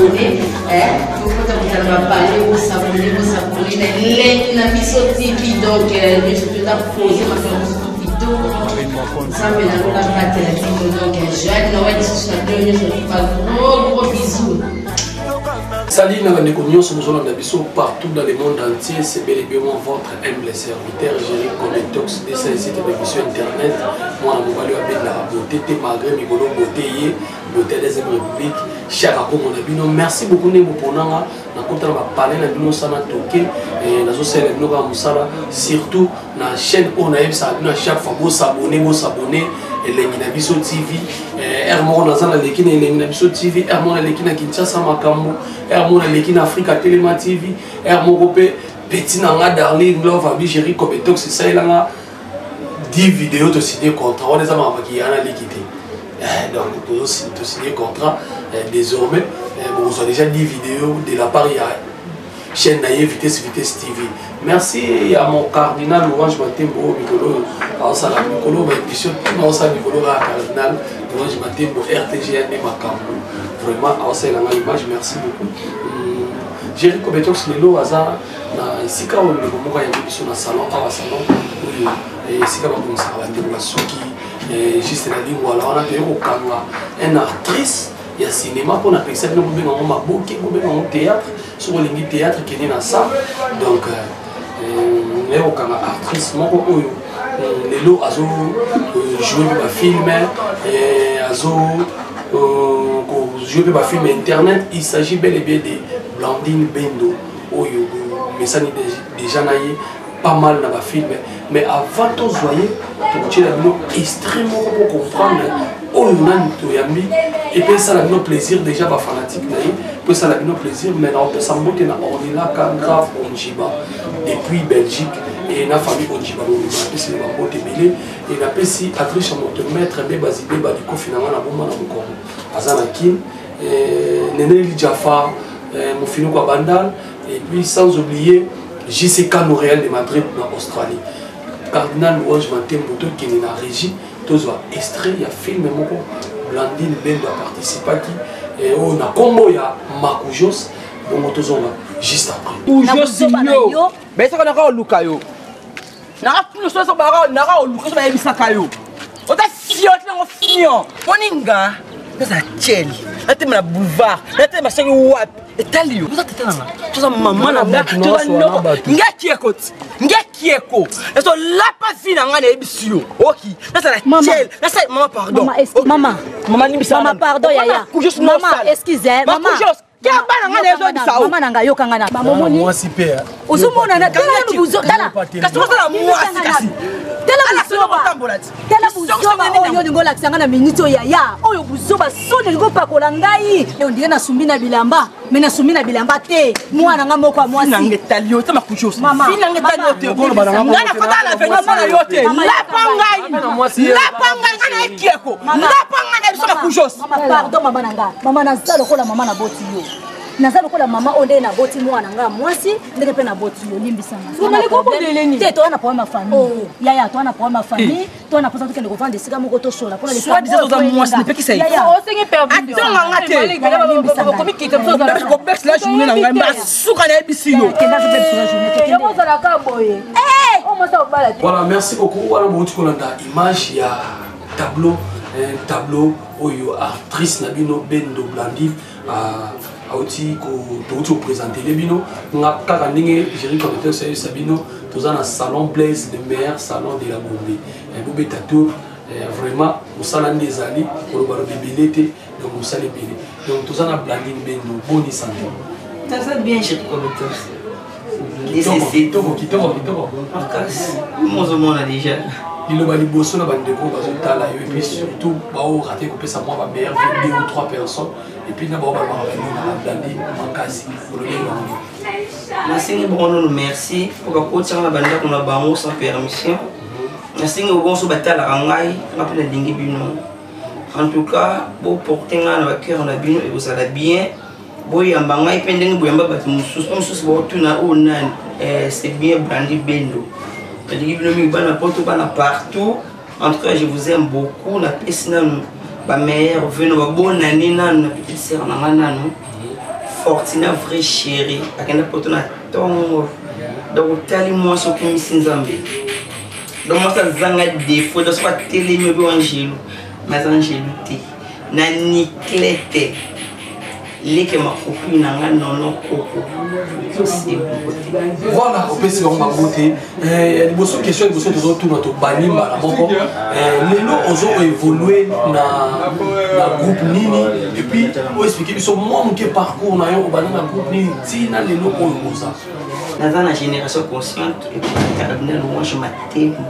Bosabone, bokota kozala bapale, bosabone, bosabone na elengi na biso TV. Donc nyonso toza pose makambo mosusu kitoko. Nzambe na lola batela bino. Donc joyeux Noël lisusu na bino nyonso, ba gros gros bisous. Salut na bandeko nyonso bozolanda biso partout dans le monde entier, c'est bel et bien moi, votre humble serviteur Jerry Cometox de sa site de biso internet. Mwana mobali oyo abendaka beauté te malgré mikolo beauté ye beauté ya deuxième république chaque akomo na bino. Merci beaucoup ndenge boponanga nakota na bapale na bino sana toke nazosalela bino kaka mosala, surtout na chaîne oyo nayebisaka bino à chaque fois bosabone, bosabone Elengi na biso TV. Heure moko naza naleki na Elengi na biso TV, heure moko naleki na Kinshasa Makambo, heure moko naleki na Afrika Telema TV, heure moko mpe petit na nga Darling Love abi Jerry Cobetox esalelanga 10 vidéo, tosigne contrat wana eza makambo kiya naleki te. Donc tosigne contrat, désormais bokozwa déjà 10 vidéos de la part ya chaîne na ye Vitesse Vitesse TV. Merci à mon cardinal Louange Matembo oyo mikolo oyo aosala mikolo baémission ntina aosala mikolo kaka cardinal Louange Matembo RTG nde makambo vraiment aosalela ngai image. Merci beaucoup Jerry Cobetox. Lelo aza na esika oyo ndeko moko ayambi biso na salon awa, salon oyo esika babongisaka bandeko basuki juste na Lingwala wana. Toye kokanga un actrice ya cinéma mpo napekisa bino bobenga yango maboke, bobenga yango théâtre. Soki olingi théâtre, kende na sa. Donc naye kokanga actrice moko oyo lelo azo joue mpe bafilm, azo kojoue mpe bafilm internet. Il s'agit bel et bien de Blandine Bendo oyo mesani déjà na ye pas mal na bafilm. Mais avant tozwa ye, tokotiela bino extrait moko po comprendre oyo nani toyambi epe esala bino plaisir. Déjà bafanatique na ye po esala bino plaisir. Mais naopesa mbote na Ornelaka Grave Onjiba depuis Belgique e na famille Onjiba mobima, napesi na bambote ebele. E napesi Adriche moto maître Beba Zibeba likofi na nga na bomba na mokongo aza na Kin, Neneli Jafar mofinoko ya Bandal, et puis sans oublier JC Kano Real de Madrid na Australie. Cardinal Louange Matembo, tokende na régie tozwa extrait ya film moko Blandine Bendo aparticipaki oyo na nkombo ya Makujos. Bongo tozonga juste après. Kujos yo bayesaka naka oluka yo naka tuna so baka naka oluka so bayebisaka yo oza fio tinango fio mponi nga naza tieli natema na boulevard, natema soki wapi etali yo. Oza tata nanga, toza mama na nga, toza noko nga kieko ti nga kieko nazolapa vi na nga nayebisi yo oki nazala tiel nasala. Mama pardon, mama, mama limbisa. Mama pardon, yaya, mama excuse, mama. Bana nga nazobisa. Mama na ngai, yokanga na mama. Omoni mwasi mpe ozomona na tala nanu buzo, tala. Kasi ozala mwasi kasi. Tala buzoba, tala buzoba oyo olingi olakisa ngai na miniti oyo. Yaya, oyo buzoba soni olingi opakola ngai. Ondire nasumbi na bilamba, me nasumbi na bilamba te. Mwana nga moko ya mwasi. Nanga etali yo te, Makujos. Nanga etali yo te. Nga nakota na venima na yo te. Lapa ngai, lapa ngai, nga na ekieko, lapa ngai na biso Makujos. Pardon mama na nga, mama, naza lokola mama naboti yo, naza lokola mama oyo ndenge naboti mwana nga mwasi, ndenge mpe naboti yo. Limbisanga te, toza na problème ya famille yaya, toza na problème ya famille, toza na mposa tokende kovanda esika moko tosola. Mpona oza mwasi nepekisa ye atonga nga te kobekisela journée na ngai masuka nayebisi yo. Voilà, merci beaucoup. Wana bouti kolanda image ya tableau, tableau oyo actrice na bino Bendo Blandine auti touti koprésentele bino. Nga kaka ndenge Jerry Comité sayebisa bino, toza na salon Blaise, le meilleur salon de la Gombe. Bobeta tour, vraiment mosala nde ezali kolobaloba ebele te. Donc mosala ebele. Donc toza na Blandine Bendo. Boni santé? Naza bien, Jerry Comité. Kitoko, kitoko, kitoko. Makasi, mozomona déjà. Liloba liboso na bandeko bazotala yo, et puis surtout baorater kopesa mwa bameilleur deux ou trois personnes, et puis na bao balobaka balingaka Blandi makasi, olobi bango. Nasengi bango nano merci mpo bakotianga na bandako na bango sans permission. Nasengi bango so batalaka ngai, nga mpe nalingi bino. En tout cas boporte ngai na bacœur na bino, ekozala bien. Boyamba ngai mpe ndenge boyamba bato mosusu, mpo mosusu baotuna oyo nani. C'est bien Blandi Bendo. Nalingi bino mingi, bana Poto, bana partout. En tout cas je vous aime beaucoup. Napesi nanu bameilleur vœux na babonani nanu na petite sœur na ngai nanu. Fortina vrai chéri akenda poto na ntongo. Donc otali mwasi okumisi Nzambe. Donc mwasi azanga défaut, donc soki atelemi obi angelu, mais aza angelu te. Na Niclete leke makopi na nga nono koko voilà opesi bango bango te. Eh, liboso question liboso tozotuna, tobandi mbala moko. Eh, lelo ozo évolue na groupe nini? Et puis oexplike biso mwa moke parcours na yo, obanda na groupe nini ntina lelo oyo oza? Naza na Génération Consciente Cardinal Louange Matemo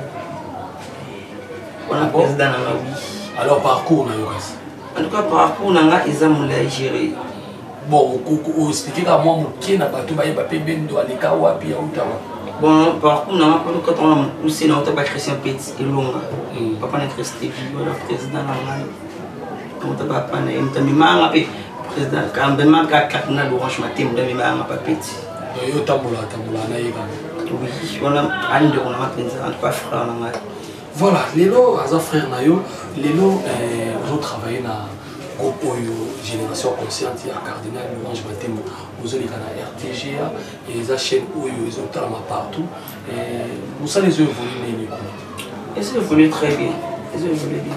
wana président na nga, oui. Alors parcours na yo kasi? En tout cas, parcours na nga eza molai, géré. Bon, oexplike kaka mwa moke na bato bayeba mpe Bendo aleka wapi, auta wapi. Bon, parcours na nga mpo tokata na mokuse, na uta ba Christian Peti Elonga, papa na Christ wala président na ngai. Nauta bapa na ye, moto amemanga mpe président amemanga kaka Cardinal Orange Matemo nde amemanga pa Peti. Yo tambola tambola na ye kaka? Oui, wana andeko na nga mpenza, en tout cas frère na ngai. Voilà, lelo aza frère na yo. Lelo ozotravaille na groupe oyo Génération Consciente ya Cardinal Louange Matemo, ozoleka na RTGA, eza chaîne oyo ezotalama partout. Mosala ezo évolue ndenge kuna? Ezo évolue très bien, ezo évolue bien.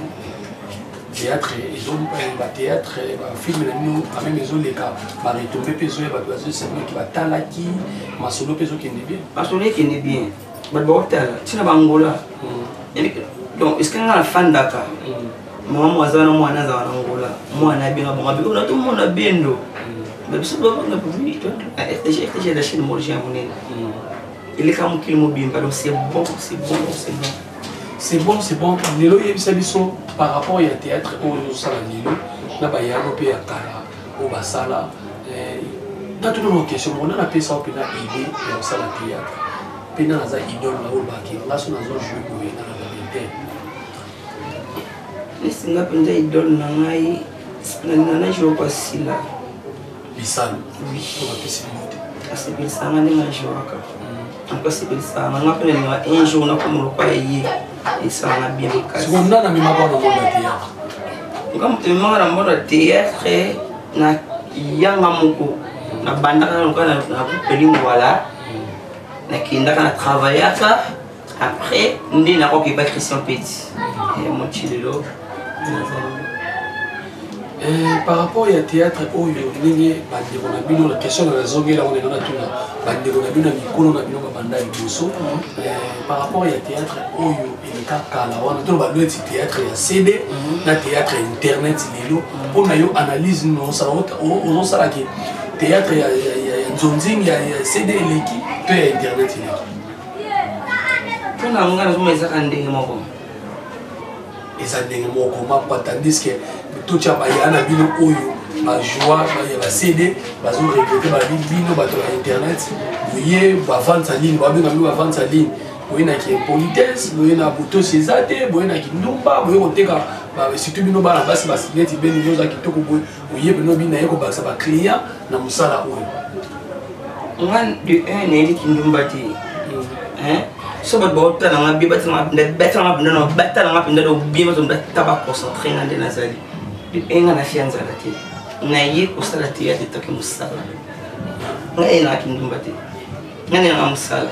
Théâtre, bathéâtre, bafilm na bino quand même ezoleka, baretombées mpe ezoya, bato bazosemaki, batalaki masolo mpe ezokende bien? Masolo ekende bien, bato baotala ntina bangola. Donc esika nga nafandaka, mama mo aza wana, mwana azala na Ngola, mwana abenga bango, abenga na tomona Bendo biso na RTG. RTG la chaîne morigine ya monene eleka mokili mobimba. Donc c'est bon, c'est bon, c'est bon. C'est bon, c'est bon. Lelo oyebisa biso par rapport ya théâtre oyo ozosala lelo na bayano mpe ya kala oyo basala. Natuna na question moko: nana apesa yo mpena idée ya kosala théâtre, mpe nana aza idole na oyo baki nga so nazojoue boye nga na te? Nesi nga mpenza idole na ngai, nalinga na joue kwa Sila. Lisano? Oui. Oyo bapesi mbote. Asepelisaka ndenge ajouaka, antuka asepelisaka nga mpe nalinga un jour nakoma lokola ye, esalanga bien makasi. Sikoyo nana amemaka wana monde ya théâtre? Nga moto ememaka na monde ya théâtre na yanga moko, nabandaka lokola na groupe Lingwala, nakendaka na travaillaka, après nde nakoki ba Christian Peti moti lelo nazali. Par rapport ya théâtre oyo, ndenge bandeko na bino, na question na nazongela ngo ndenge natuna, bandeko na bino ya mikolo na bino babanda liboso, par rapport ya théâtre oyo eleka kala wana, to balweti théâtre ya CD na théâtre ya internet lelo, mpo na yo analyse nini ozosala? Ozosalaki théâtre ya nzonzing ya CD eleki to ya internet eleki? Mpo na nga nazomona ezaka ndenge moko. Eza ndenge moko mapa, tandis que totya baya na bino oyo bajoie ya baCD bazoregretter, babi bino bato ya internet boye bavente en ligne, babenga bino bavente en ligne, boye na ki impolitesse, boye na botosi eza te, boye na kindumba, boye koteka, surtout bino bana basi neti beni oza kitoko boye, oye bino bino naye kobakisa baclient na mosala oyo. Nga de un nayebi kindumba te. So bato baotalanga bien, batalanga mpenza, batalanga mpenza do bien, bato bata baconcentre nga nde nazali. De un, nga nafia nzala te, naye kosala théâtre etoki mosala. Nga ye nanga kindumba te, nga nde nanga mosala.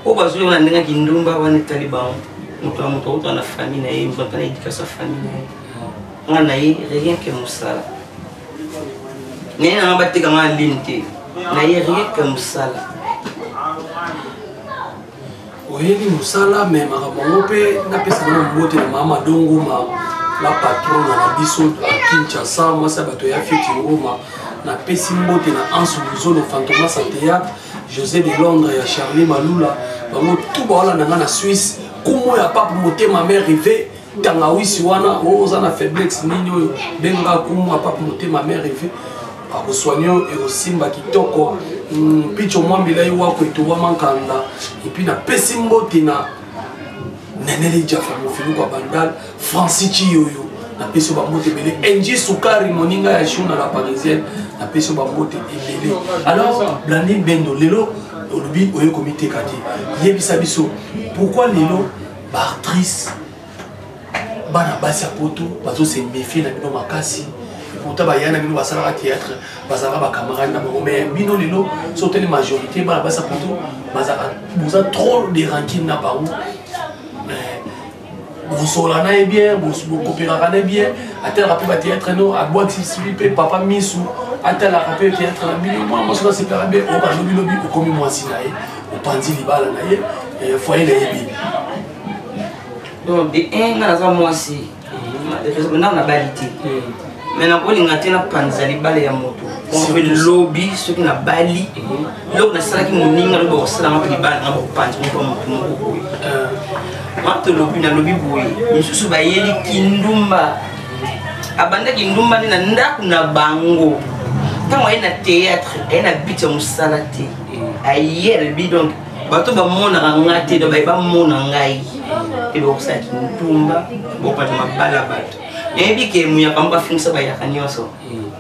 Oyo bazwi wana ndenge kindumba wana etali bango. Moto na moto akutana na famille na ye, moto ata na éducation ya famille na ye. Nga na ye rien que mosala, naye nanga bateka nga na ligne te, naye rien que mosala. Oyebi mosala me makambo yango mpe napesa bana mbote na mama Dongoma, la patrona na biso a Kinshasa, mwasi ya bato ya Feti Ngoma. Napesi mbote na Anse Luzolo, Fantomas ya théâtre, José de Londres ya Charlie Malula, bango tu baolanda nga na Suisse. Kumo ya Pape Motema Mare Rive tangawisi wana, oyo oza na faiblesse nini oyo, benga kumu ya Pape Motema Mare Rive, akosoigne oyo ekosimba kitoko. Picho Mwambila ye wako etowa mankanda. Et puis napesi mbote na Neneli Jafa, mofiluku ya Bandal, Francis Chiyoyo, napesi yo bambote ebele. Ng Sukari, moninga ya Shuna la Parisienne, napesi yo bambote ebele. Alors Blandine Bendo, lelo olobi oye komiteka te, yebisa biso pourquoi lelo baactrice bana basi ya poto bazose méfie na bino makasi. Pourtant baya na bino basalaka théâtre, bazalaka bacamarade na bango, mais bino lelo so otali majorité bana basi ya poto bazalaka, boza trop de rancune na bango. Bosola na ye bien, bokopelaka na ye bien, atalaka mpe bathéâtre no, abwakisi mpe papa misu, atalaka mpe théâtre na bino. Mwana mwasi nasepelaka bien, oyoka lobilobi okomi mwasi na ye, opanzi libala na ye, foyer na ye bibi. Donc de un, nga naza mwasi ndako, nabali te, mais nakolinga te napanza libala ya moto. Mpe lobi soki nabali, eloko nasalaki moninga, lobi bakosalanga mpe libala nanga, bakopanza mpo moto moko boye. Wana tolobi, nalobi boye, misusu bayeli kindumba, abandaki ndumba nde na ndako na bango. Ntango aye na théâtre, aye na but ya mosala te. Aye alobi donc bato bamonaka nga te, donc baye bamona ngai mpe bakosala kindumba, bopanza mabala bato. Nayebi ke muyaka moko afingisa bayaka nyonso,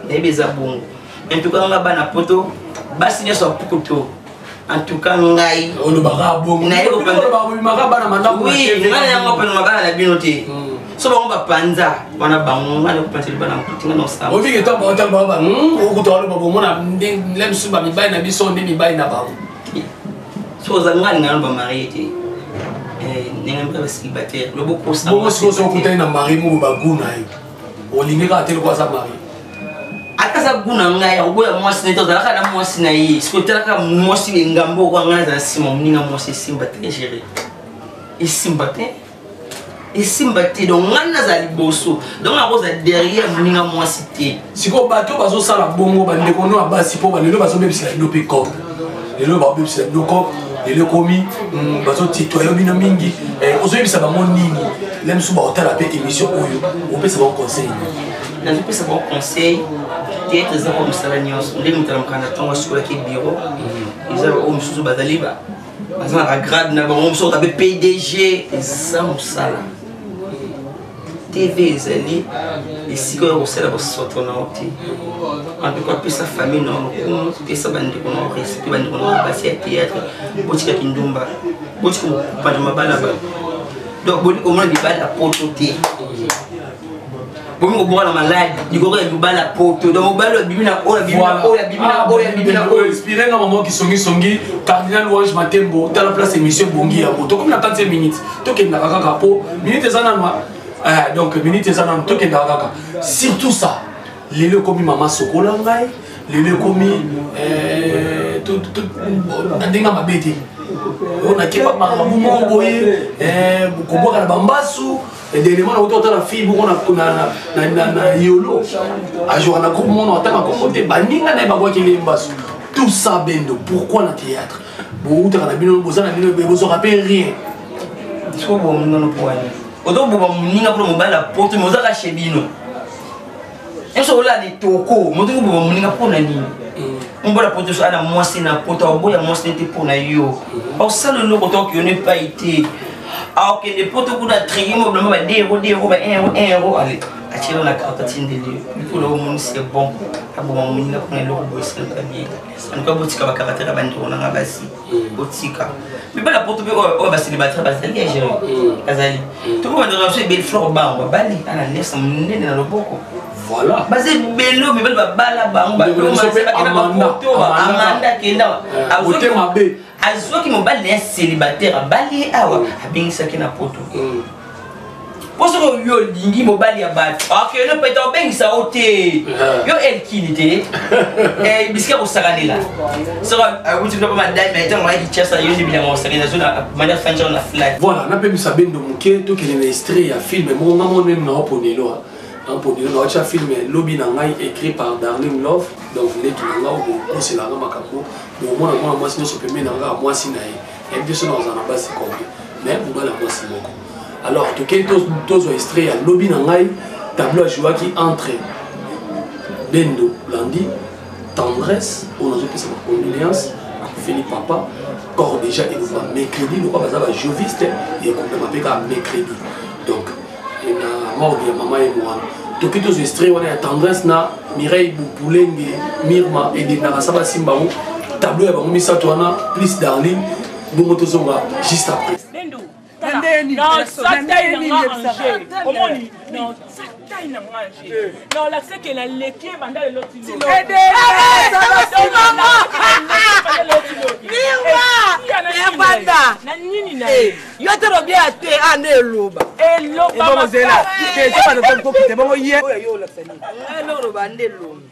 nayebi eza bongo. En tout cas nga, bana poto, basi nyonso ya pukuto, en tout cas ngai Olobaka bongo. Nayebi. Olobaka bana malamu. Oui, ngai na yango mpe mabala na bino te. So bango bapanza wana, bango, ngai nakopanza libala motu ngai naosala. Obiki to baotala bango ba okuta oloba bomona nde mosusu bamibali na biso nde mibali na bango. So oza ngai alinga nano bamarie te, ndenge mpe bacélibataire lobokosa. Bongo sikoyo soki okutani na mari moko bagu na ye, olingi kaka te loko aza mari? Ata aza gu na ngai, akoboya mwasi na ye te. Ozalaka na mwasi na ye, soki otalaka mwasi engambo okwa, ngai nazala nsima moninga mwasi, esimba te. Géri, esimba te, esimba te. Donc ngai nazala liboso, donc nakozala derrière moninga mwasi te. Sikoyo bato bazosala bongo, bandeko no ya basi, mpo balelo bazobebisela bino mpe cope, lelo babebisela bino cope, lelo ekomi bazotitoye bino mingi. Ozoyebisa bango nini? Le mosusu baotala mpe émission oyo, opesa bango conseil nini? Nazopesa bango conseil: théâtre eza kwa mosala nyonso. Nde moto alamukaka na ntongo, asukolaki bureau, eza oyo mosusu bazali baza na bagrade na bango, mosusu otape PDG. Eza mosala. TV ezali esika oyo kosala bosoto na yo te. En tout cas, pesa famille na yo lokumu, pesa bandeko na yo respect. Bandeko na yo basi ya théâtre, botika kindumba, botika kopanda mabala bato. Donc boli komona libala poto te, bomi koboka na maladi likoko ya libala poto. Donc mobali abimi na oyo, abimi na oyo, abimi na oyo, abimi na oyo. Inspiré nga mama kisongisongi, cardinal Louange Matembo. Tala place émission ebongi yango, tokomi na 45 minutes, tokendaka kaka po minute eza nanu. Donc minute eza nanu, tokendaka kaka. Surtout ça, lelo ekomi mama sokola ngai, lelo ekomi na ndenge mabe te. Oyo nakepa makambo moko boye, kobwaka na bambasu. Dernièrement nauti otala fille moko na yolo, ajouaka na groupe moko, atanga kombo te, baninga na ye babwakeli ye mbasu. Tout ça, Bendo, pourquoi na théâtre boutaka na bino, boza na bino, bozwaka mpe rien? Siko bomoninga no po wani, ozoboma moninga mpona mobali ya poto, me ozaka chez bino nyonso olala etoko moto. Koboma moninga mpona nini? Mobali ya poto so ana mwasi na poto, akoboya mwasi nete mpo na yo. Osala eloko to okende epai te, akokende poto kuna, trigi mobilama ba 2 euro, 2 euro, ba 1 euro, 1 euro, ale atielo na carte, atindeli yo likolo. Omoni, c'est bon, aboma moninga mpona eloko boye, esalaka bien. En tout cas, botika bacaractère ya bandeko nanga basi, botika mibali ya poto mpe oyo bacélibataire bazali ya géri, bazali toko bandeko na biso ebele. Flore bango babali ana lesa monene na loboko. Voilà. Baza ebele oyo mibali babala bango. Ndeko na biso mpe Amanda. Amanda akenda. Motema mabe. Azwaki mobali na ye célibataire, abali ye awa, abengisaki na poto. Mpo soki yo olingi mobali ya bato, akende pete obengisa yo te, yo elkini te, bisika kosakanela. Soki awuti kuna mpo madame, ntango ayaki tiasa yo nde bilanga kosakanela, zo na manda fanja na flat. Voilà, napemisa Bendo moke, tokende na extrait ya film moko. Nga moko meme naoponelo, naoponelo, naotya film Lobi na ngai, écrit par Darling Love. Donc leki na nga, okokoselanga makambo, bomona mwana mwasi nyonso pembeni na nga kaka mwasi na ye. Nayebi te so na kozala na basi combien, mais mobali ya mwasi moko. Alors tokei, tozwa extrait ya Lobi na ngai, tableau ajouaki entre Bendo Landi, Tendresse oyo nazopesa bacondoléance, akufeli papa. Corps déjà ekoma mercredi, lokwa baza bajoviste, ekondama mpe kaka mercredi, donc na morgue ya mama ye mwana. Toki tozwa extrait wana ya Tendresse na Mireille Bupulenge, Mirma edendaka sa basimba bango, tableau ya bango misato wana plus Darling. Bongo tozonga juste après. Omoni. taille na nga je na olakisa ke naleki ye banda lelo tilobanda na nini na ye yo te lobi ya te a nde eloba eloba bongo ye oyo olakisa nini oloba nde elongi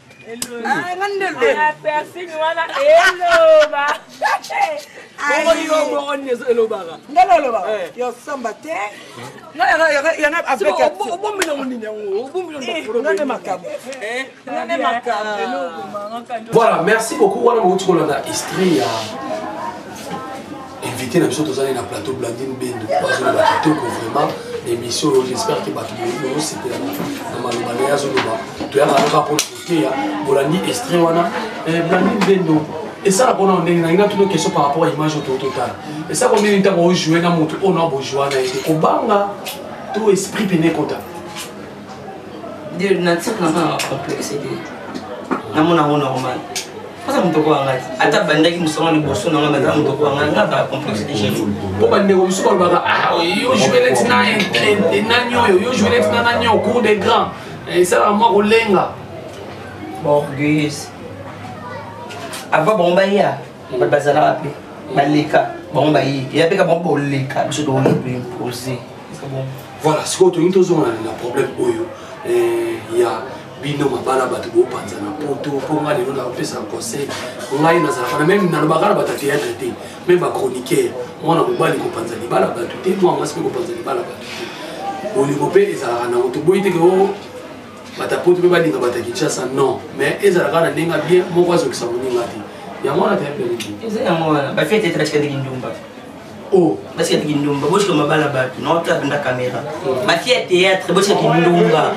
piercing wana eloba bongo yo bongo nini elobaka ngai nalobaka yo samba te obombi nango nini yango obombi nga nde makambo nga nde makambo. Voilà, merci beaucoup. Wana bouti kolanda extrait ya invité na biso tozali na plateau Blandine Bendo bazoloba kitoko vraiment na émission oyo. J'espère que bato bozosepela na maloba na ye azoloba. Toyaka kaka mpona koteya. Bolandi extrait wana. Blandine Bendo, esala mpona ndenge na ngai natuna question par rapport à image oyo totala. Esala ndenge ntango ojoue na moto oyo na bojoua na ye te, kobanga to esprit pene ekota? Nature na nga na complexe te, namona yango normal. Aza moto okoya ngai te, ata bandaki mosonga liboso na ngai, baza moto okoya ngai, nga azala complexe te chéri. Mpo bandeko mosusu balobaka: "Ah, yo joue neti na nani oyo, yo joue neti na nani oyo, cour des grands." Esalaka mwa kolenga. Baorgueilleuse avant bango baya, bato bazalaka mpe baleka bango, baye eya mpe ka bango boleka biso, tokoki toimpose. Voilà, sikoyo tolingi tozonga na problème oyo ya bino mabala bato bopanza na poto. Mpo ngai lelo nakopesa conseil, ngai nazalaka na même nalobaka na bato ya théâtre te, même bachroniqueur: mwana mobali kopanza libala bato te, mwana mwasi mpe kopanza libala bato te. Bolingo mpe ezalaka nango, toboyi teke o bato ya poto mpe balinga bato ya Kinshasa, non, mais ezalaka na ndenge bien, moko azokisa moninga te. Yango wana tayebela nini? Eza yango wana, bafie théâtre batika ndenge ndumba. Oh. Batika tiki ndumba, botika mabala bato naotala mpenza caméra. Bafie ya théâtre, botika kindumba,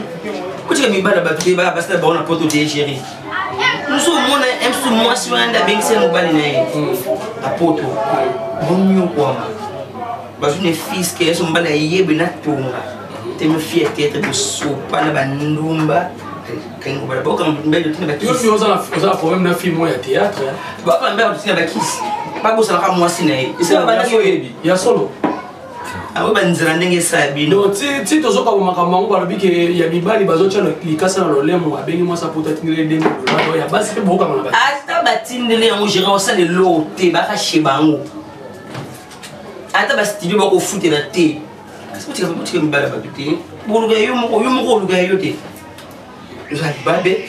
botika mibala bato te. Basala bango na poto te, géri mosu omona msu mwasi wana nde abengisi ye mobali na ye na poto, bonyokwama bazwi ne fiske yeso mobali ayebe na tonga te. Mofie ya théâtre bosopa na bandumba, kangi kobala, bokanga mibali otina bakisi. Yo oza na problème na film oyo ya théâtre? Bakanga mibali otina bakisi, babosanaka mwasi na ye esala bandaki oyebi. Ya solo? Aoyo banzela ndenge esala bino. Donc ti tozokaba makambo yango, balobi ke ya mibali bazotya likasa na lolemo, abengi mwasi apoto, atindeli 2000 dollar. Ya basi mpe bokokanga na ba Ata batindeli yango, gérant osala eloko te, bakashe bango ata bastudio bakofutela te. Kasi botika, botika mibali ya bato te. Boluka yo moko, yo moko oluka yo te, ozali babe.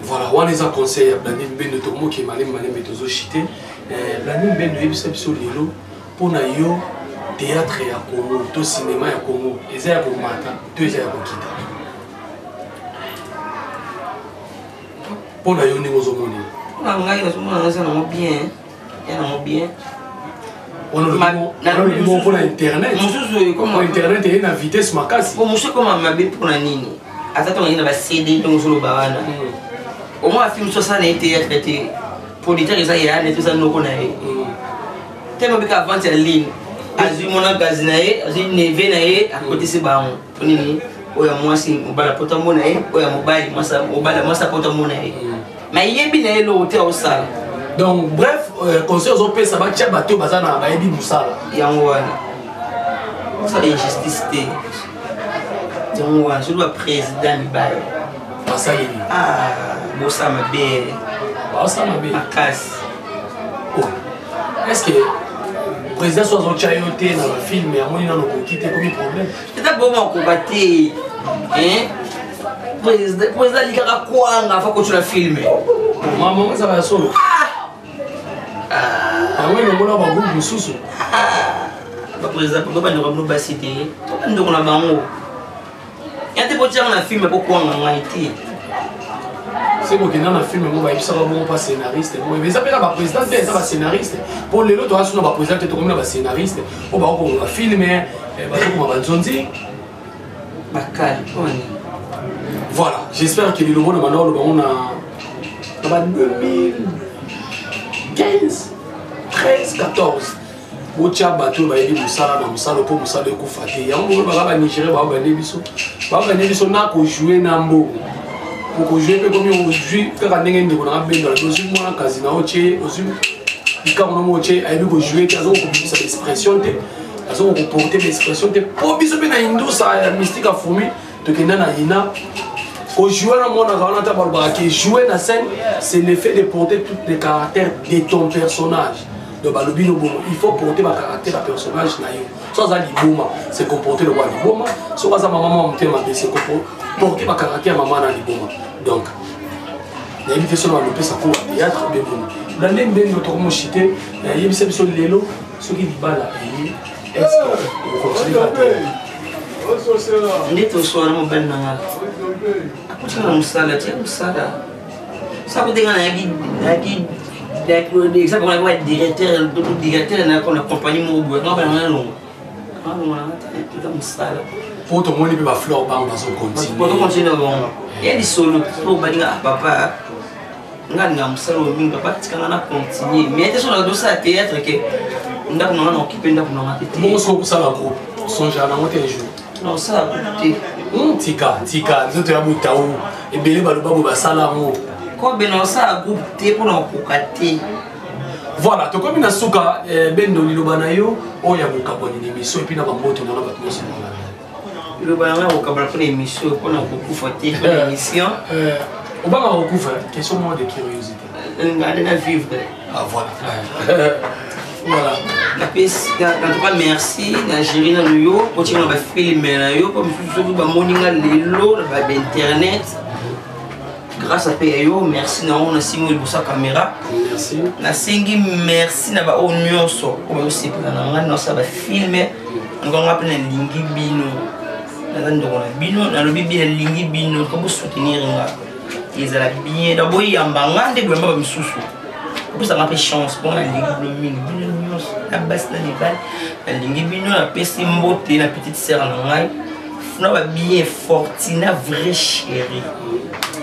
Voilà, wana eza conseil ya Blandine Bendo. Tokomoke malembe malembe, tozoshite. Blandine Bendo, oyebisa biso lelo, mpo na yo, théâtre ya Congo to cinéma ya Congo eza ya komata to eza ya kokita? Mpo na yo, ndenge ozomonela. Mpona ngai, nazomona nga eza nango bien, ya nango bien. Wana olobi bongo mpona internet? Mosusu ekoma Po internet eye na vitesse makasi. Po mosusu ekoma mabe. Mpona nini? Ata ntongo na bacd, ndenge ozoloba wana, omoi afilme mosusu asala na ye théâtre te, producteur eza ya neti eza noko na ye te, mobika avance ya ligne, azwi mona gazi na ye, azwi neve na ye, akotisi bango. Mpo nini? Oyo ya mwasi mobali apota mona ye, oyo ya mobali mobali mwasi apota mona ye, ma yebi na ye eloko te aosala. Donc bref, conseil ozopesa, batia bato oyo baza na bayebi mosala. Yango wana, osala injustice te, yango wana. Soki baprésident mibale Basali nini? Ah, bosala mabe. Basala mabe. Makasi. Oh. Est ce que président so azotya yo te na bafilme, amoni nano okoki te, ekomi problème? Eza bongo, akoka te. Hein? Président alikaka kwanga, fa kotula filme. Mama, ezala ya solo, yango elongola bagroupe mosusu. Baprésident bango bandeko bino basi te, to bandeko na bango ya te, botianga na filme bokwanga ngai te. Se kokenda na filme ngo, bayebisaka bongo mpa scénariste mo eza mpe na baprésident te, eza bascénariste. Mpo lelo toza so na baprésident te, tokomi na bascénariste mpo bakokoma bafilme, bazokoma banzonzi. Bakali mpona. Voilà, j'espère que lilobo na banda oloba ngo na ba 2015, 13, 14, botya bato oyo bayebi mosala na mosala, mpo mosala ekufa te. Yango bongo baka banigérien baobande biso, baobande biso na kojoue na mbongo. Okojoue mpe komi ozwi kaka ndenge ndeko nanga bendala, ozwi mwana kasi na otie, ozwi likambo na mo otie, ayebi kojoue te, aza kokobimisa baexpression te, aza kokoporte baexpression te. Mpo biso mpe na indusa ya mystique ya fourmi. Tokenda na ina kojoue na monaka wana ata balobaka ke jouer na scène, c'est le fait de porter tous les caractères de ton personnage. Donc balobi no bongo, il faut porter bacaractère ya personnage na yo. So aza liboma, se comporter lokola liboma. Soki aza mama mwa motema mabe, se porter bacaractère ya mama na liboma. Donc nayebi te soki balopesa cours ya théâtre be bongo na nde ndenge tokomoshite. Nayebisa biso lelo, soki libala eye, est ce que okocontinue ka théâtre? Nde toswana, mobali na nga akutika na mosala, tia mosala sakotenga nayaki exemple nayaki directeur na compagnie moko boye, nga bana nalonga nalonga nanga te, eza mosala. Po tomoni mpe bafleur bango bazocontinue. Na bango ya lisolo po balinga papa nga alinga mosala oyo mingi. Papa tikanga na continue, mais te so nazosala théâtre ke ndako nanga na okipe ndako nanga te. Bongo soki okosala groupe, songe nango te un jour? Nakosala groupe te. Tika, tika nzoto ya botau ebele baloba boye, basala yango. Kobe, nakosala groupe te mpona kokoka te. Voilà, tokomi na suka. Bendo, liloba na yo oyo ya bokabwani na émission, et puis na bambote nana bato nyonso balanda. Liloba na ngai kokabana mpona émission, mpona kokufa te mpona émission. Obangaka kokufa? Question moko de curiosité. Ngande na vivre. Ah voilà, voilà. Napesi en tout cas merci na géri nanu yo kotinga na bafilme na yo, mpo mosusu soki bamoni nga lelo na bainternet grâce ape ya yo. Merci na yango, nasengi liboso ya caméra. Merci. Nasengi merci na baoyo nyonso oyo bazosepela na ngai nasala bafilme. Ngonga mpe nalingi bino, naza ndeko na bino, nalobi bien, nalingi bino ko bosoutenir nga, ezala bien na boyamba nga nde boyamba bamisusu, opesanga mpe chance mpo nalingi bino mingi, bino nyonso na basi na mibali, nalingi bino. Napesi mbote na petite sœur na ngai na babien, Fortina, vrai chéri,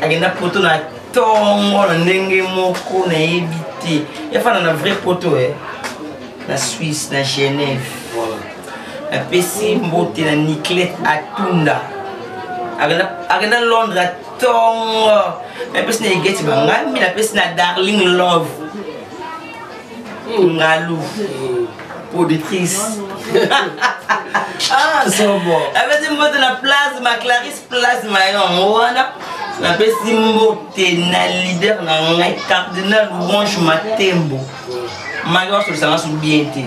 akenda poto na ntongo na ndenge moko nayebi te, efanda na vrai poto e na Suisse, na Genève. Napesi mbote na Niclet Atunda, akenda Londres ntongo. Napesi na Egeti Bangambi, napesi na Darling Love Ngalu, productrice. Ah, sobo. Napesi mbote na Plasma, Clarisse Plasma yango wana. Napesi mbote na leader na ngai, Cardinal Louange Matembo maki, basolisanga so bien te.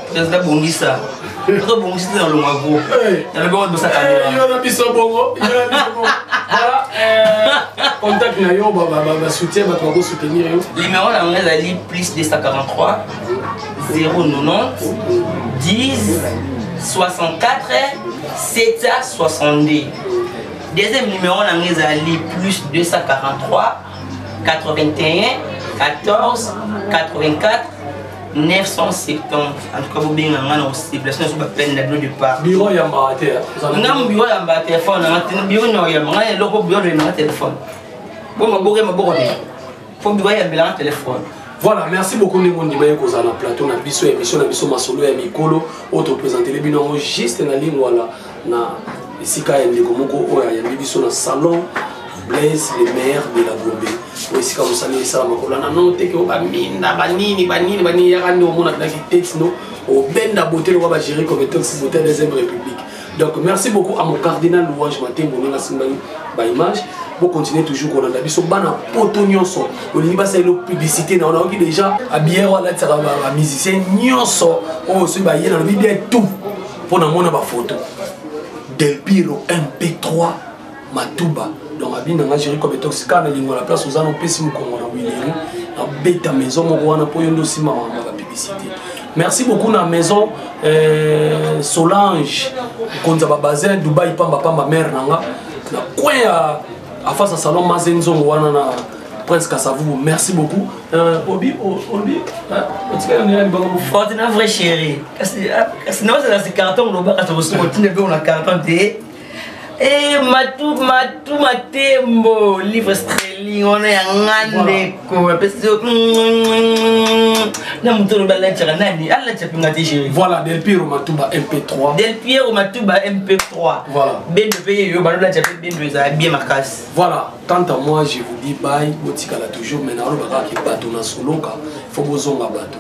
Président, bongisa, ozobongisi te na longwa groupe, nalobi ngo libosa caméra. Yo na biso bongo, yo na biso bongo. Voilà, contact na yo, basoutien, bato bakosoutenir yo. Numéro na ngai ezali plus 243 090 10 64 762. Deuxième numéro na ngai ezali plus 243 81 14 84 970. En tout cas, bobenga nga na kosepela so bapene na bino de part. Biro yambaka te? Nga biro yambaka telefone nanga te. Biro na yamba nga eloko, biro yambaka telefone bo maboko ya maboko te, fo biro yambelanga telefone. Voilà, merci beaucoup ndenge ondima ye kozala na plateau na biso, émission na biso Masolo ya Mikolo, oyo toprésentele bino yango juste na Lingwala, na esika ya ndeko moko oyo ayambi biso na salon Blaise, le maire de la Gombe, oyo esika mosala esalama. Kolanda no teke oyo baminda banini banini banini, yaka nde omona pinaki tete no obenda beauté lokwa bagéri comme tox beauté deuxième république. Donc merci beaucoup à mon cardinal Louange Matembo, ndenge asimbaki baimage. Bocontinue toujours kolanda biso. Bana poto nyonso olingi basalelo publicité na onaoki déjà abiere oyo alatisaka bamusicien nyonso oyo soki baye, nalobi bien tout mpo namona bafoto Delpiro MP3 Matuba. Donc abi nanga géri comme tox kaka na lingo na place oza na opesi mokongo na wileri nabeta maison moko wana mpo yo nde osimba makambo ya bapublicité. Merci beaucoup na maison Solange, mokonzi ya babazin Dubai, pamba pamba, mare nanga na coin ya afase ya salon Mazenzongo wana na Prince Kasavubu. Merci beaucoup. Obi obi otikali na libango. Fortina, vrai chéri, kasi naozala si carton olobaka tokotinda mpe na carton te. Eh, matu matu matembo livre sterling wana ya nga ndeko apesi yo na moto olobi alatiaka nani, alatia mpenga te, chéri. Voilà, Del Piero Matuba MP3. Del Piero Matuba MP3. Voilà. Bendo mpe ye yo balolatia mpe bendo ezala bien makasi. Voilà, quant à moi, je vous dis bye, botikala toujours, mais nalobaka ke bato na soloka, faut bozonga bato.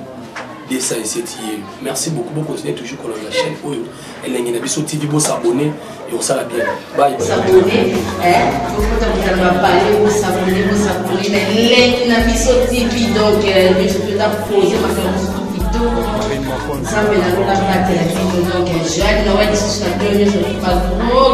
207 ye. Merci beaucoup, bocontinue toujours kolanda chaîne oyo Elengi na biso TV, bosabonne ekosala bien. Bye. S'abonner, hein, bokota kotala bapale, bosabonne, bosabonne na Elengi na biso TV. Donc nyonso toza pose makambo mosusu kitoko. Nzambe na lola batela bino. Donc joyeux Noël lisusu na bino nyonso, ba gros.